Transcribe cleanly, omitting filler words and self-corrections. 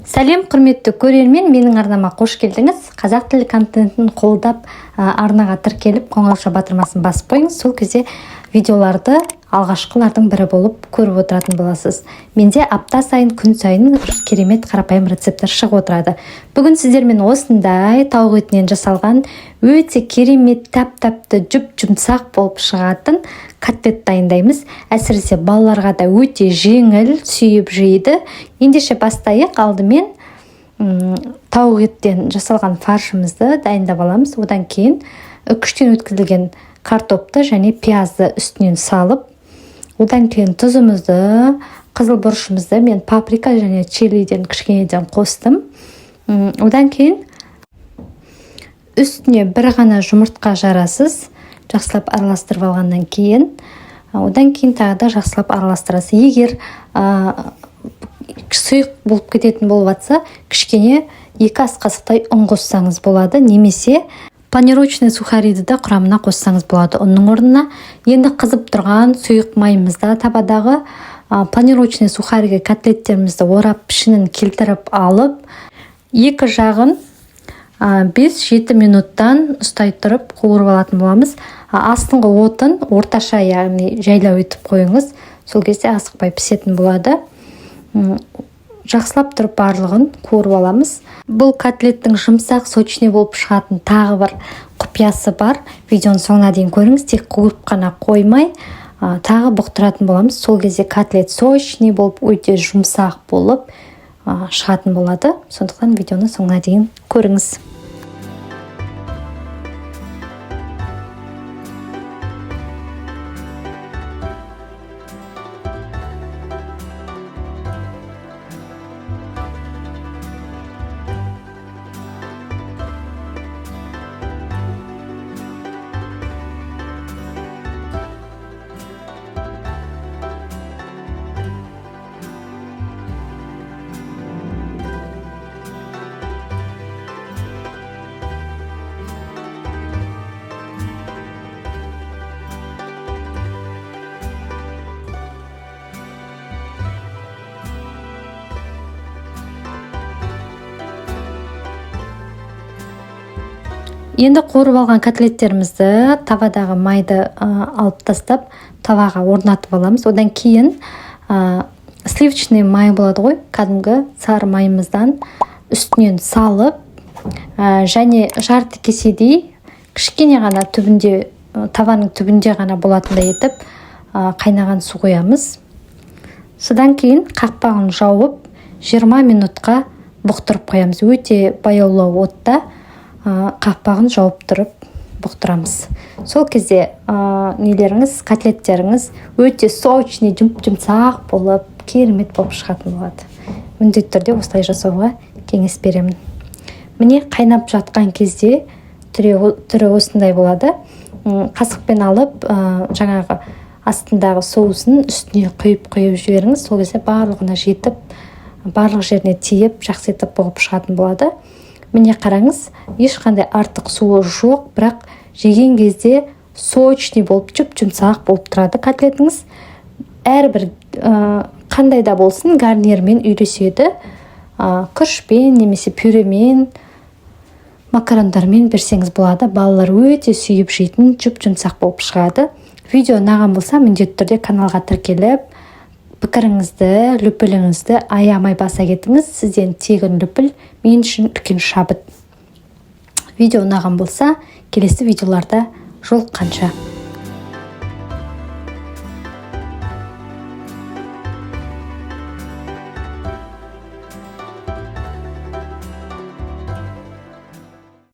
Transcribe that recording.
Сәлем, құрметті көрермен, менің арнама қош келдіңіз. Қазақ тілі контентін қолдап, арнаға тіркеліп, қоңырауша батырмасын басып қойыңыз. Сол кезде видеоларды алғашқылардың бірі болып көріп отыратын боласыз. Менде апта сайын, күн сайын керемет қарапайым рецепттер шығып отырады. Бүгін сіздермен осындай тауық етінен жасалған өте керемет тәп-тәтті, жұп-жұмсақ болып шығатын котлет дайындаймыз. Әсіресе балаларға да өте жеңіл, сүйіп жейді. Ендеше бастайық. Алдымен тауық еттен жасалған фаршымызды дайындап аламыз. Одан кейін үкіштен өткізілген картопты және пиязды үстінен салып, одан кейін тұзымызды, қызыл бұрышымызды, мен паприка және чилиден кішкенеден қостым. Одан кейін үстіне бір ғана жұмыртқа жарасыз, жақсылап араластырып алғаннан кейін, одан кейін тағы да жақсылап араластырасыз. Егер сұйық болып кететін болып жатса, кішкене 2 ас қасықтай ұн қоссаңыз болады, немесе панировочный сухариді де құрамына қоссаңыз болады ұнның орнына. Енді қызып тұрған сұйық майымызда табадағы панировочный сухариге котлеттерімізді орап, пішінін келтіріп алып, екі жағын 5-7 минуттан ұстай тұрып қуырып алатын боламыз. Астыңғы отын орташа, яғни жайлау етіп қойыңыз. Сол кезде асықпай пісетін болады. Жақсылап тұрып барлығын қуырып аламыз. Бұл котлеттің жұмсақ, сочный болып шығатын тағы бір құпиясы бар. Видеоның соңына дейін көріңіз. Тек қуырып қана қоймай, тағы бұқтыратын боламыз. Сол кезде котлет сочный болып, өте жұмсақ болып шығатын болады. Сондықтан видеоны соңына дейін көріңіз. Енді қуырып алған котлеттерімізді табадағы майды алып тастап, табаға орнатып аламыз. Одан кейін сливочный май болады ғой, кәдімгі сары майымыздан үстінен салып, және жарты кеседей кішкене ғана түбінде, табаның түбінде ғана болатындай етіп, қайнаған су қоямыз. Содан кейін қақпағын жауып 20 минутқа бұқтырып қоямыз. Өте баяулау отта қақпағын жауып тұрып бұқтырамыз. Сол кезде нелеріңіз, котлеттеріңіз өте сочный, жұп-жұмсақ болып, керемет болып шығатын болады. Міндетті түрде осылай жасауға кеңес беремін. Міне, қайнап жатқан кезде түрі осындай болады. Қасықпен алып, жаңағы астындағы соусын үстіне құйып жіберіңіз. Сол кезде барлығына жетіп, барлық жеріне тиіп, жақсы етіп бұғып шығатын болады. Міне қараңыз, ешқандай артық суы жоқ, бірақ жеген кезде сочный болып, жұп-жұмсақ болып тұрады котлетіңіз. Әрбір қандай да болсын гарнирмен үйлеседі. Күрішпен немесе пюремен, макарондармен берсеңіз болады. Балалар өте сүйіп жейтін жұп-жұмсақ болып шығады. Видео ұнаған болса, міндетті түрде каналға тіркеліп, пікіріңізді, лүпіліңізді аямай баса кетіңіз. Сізден тегін лүпіл, мен үшін үлкен шабыт. Видео ұнаған болса, келесі видеоларда жолыққанша.